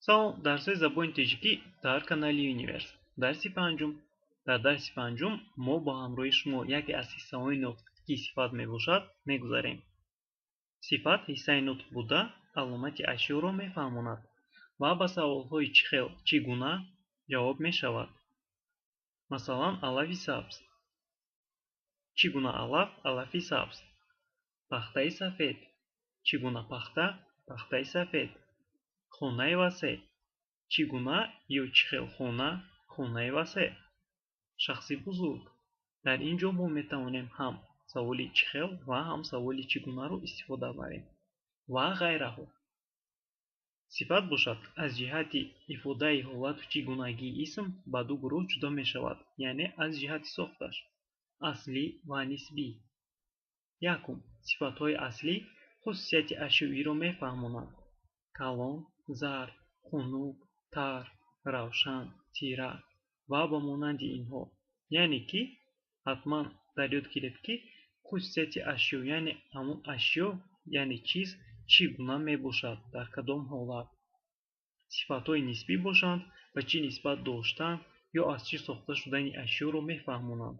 Салом, дарсҳои забони тоҷикӣ дар канали Юниверс. Дарси панҷум. Дар дарси панҷум мо бо ҳамроҳи шумо яке аз ҳиссаҳои нутқ, ки сифат мебошад, мегузарем. Сифат ҳиссаи нутқ буда, аломати ашёро мефаҳмонад ва ба саволҳои чӣ хел, чӣ гуна ҷавоб мешавад. Масалан, алафи сабз. Чӣ гуна алаф? Алафи сабз. Пахтаи сафед. Чӣ гуна пахта? Пахтаи сафед. Хонаи васеъ. Чӣ гуна ё чӣ хел хона? Хонаи васеъ. Шахси бузург. Дар ин ҷо мо метавонем ҳам саволи чӣ хел ва ҳам саволи чӣ гунаро истифода барем ва ғайраҳо. Сифат бошад, аз ҷиҳати ифодаи ҳолату чӣ гунагии исм ба ду гурӯҳ ҷудо мешавад, яъне аз ҷиҳати сохташ: аслӣ ва нисбӣ. Якум, сифатҳои аслӣ хусусияти ашёиро мефаҳмонанд: калон, зард, хунук, тар, равшан, тира ва ба монанди инҳо. Яъне ки ҳатман дар ёд гиред, ки хусусияти ашё, яъне ҳамон ашё, яъне чиз чӣ гуна мебошад, дар кадом ҳолат. Сифатҳои нисбӣ бошанд, ба чӣ нисбат доштан ё аз чӣ сохта шудани ашёро мефаҳмонанд.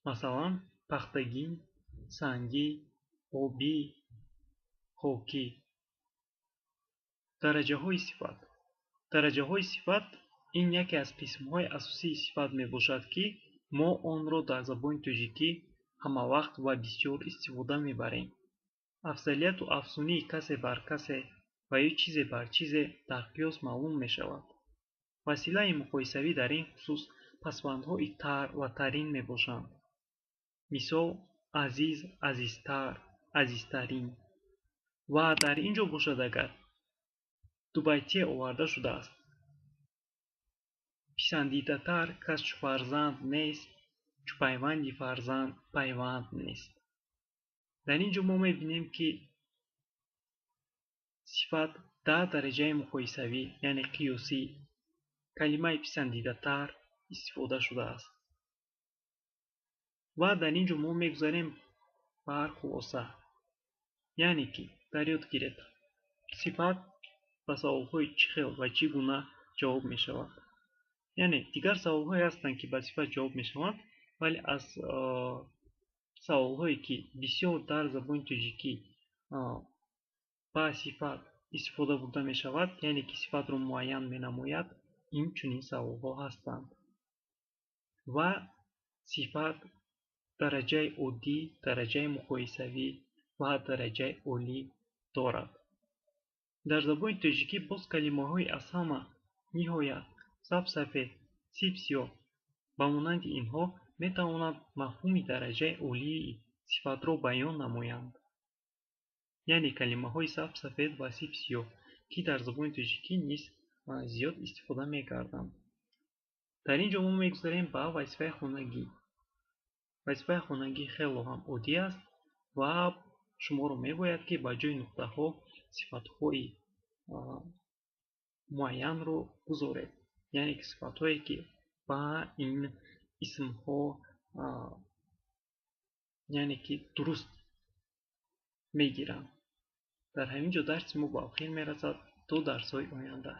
Масалан, пахтагин, сангӣ, обӣ, хокӣ. Дараҷаҳои сифат. Дараҷаҳои сифат ин яке аз қисмҳои асосии сифат мебошад, ки мо онро дар забони тоҷикӣ ҳамавақт ва бисёр истифода мебарем. Афзалияту афзунии касе бар касе ва ё чизе бар чизе дар қиёс маълум мешавад. Василаи муқоисавӣ дар ин хусус пасвандҳои тар ва тарин мебошанд. Мисол: азиз, азизтар, азизтарин. Ва дар ин ҷо бошад, агар дубайтие оварда шудааст: писандидатар кас чу фарзанд нест, чу пайванди фарзанд пайванд нест. Дар ин ҷо мо мебинем, ки сифат дар дараҷаи муқоисавӣ, яъне қиёсӣ, калимаи писандидатар истифода шудааст. Ва дар ин ҷо мо мегузарем бар хулоса, яъне ки дар ёд гиред, сифат ба саволҳои чӣ хел ва чӣ гуна ҷавоб мешавад. Яъне дигар саволҳое ҳастанд, ки ба сифат ҷавоб мешаванд, вале аз саволҳое, ки бисёр дар забони тоҷикӣ ба сифат истифода бурда мешавад, яъне ки сифатро муайян менамояд, ин чунин саволҳо ҳастанд. Ва сифат дараҷаи оддӣ, дараҷаи муқоисавӣ ва дараҷаи олӣ дорад. Дар забони тоҷикӣ боз калимаҳои аз ҳама, ниҳоят, сабсафед, сибсиёҳ ба монанди инҳо метавонанд мафҳуми дараҷаи олии сифатро баён намоянд. Яъне калимаҳои сабсафед ва сибсиёҳ, ки дар забони тоҷикӣ низ зиёд истифода мекарданд. Дар ин ҷо мо мегузарем ба вазифаи хонагӣ. Вазифаи хонагӣ хело ҳам оддӣ аст ва шуморо мебояд, ки ба ҷои нуқтаҳо сифатҳои муайянро гузоред, яъне ки сифатҳое, ки ба ин исмҳо, яъне ки дуруст мегиранд. Дар ҳамин ҷо дарси мо ба охир мерасад. То дарсҳои оянда.